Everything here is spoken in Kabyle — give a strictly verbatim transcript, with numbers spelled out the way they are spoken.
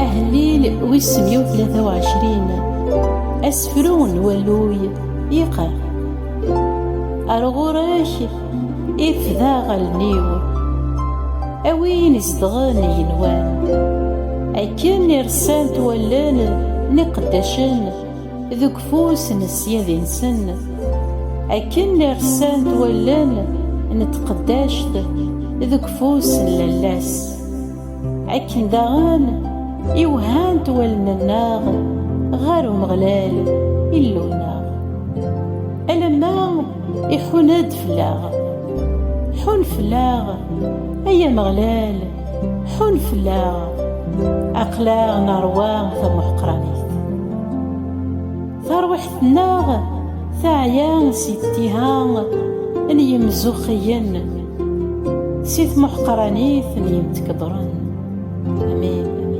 Ahellil wis meyya u tlata u ɛecrin. Asefru n walluy yeqqar: Ar ɣur-k i fdaɣ allen-iw, a win izedɣen igenwan, akken i ressant wallen n iqeddacen deg ufus n ssyadi-nsen, akken i ressant wallen n tqeddact deg ufus n lalla-s, akken daɣen i wehhant wallen-nneɣ ɣer Umeɣlal, Illu-nneɣ, alamma iḥun-d fell-aɣ. Ḥun fell-aɣ, ay Ameɣlal, ḥun fell-aɣ, aql-aɣ nerwa tamuḥqranit. Tarwiḥt-nneɣ teɛya si ttiha n yimzuxxiyen, si tmuḥqranit n yimtkebren. Amin.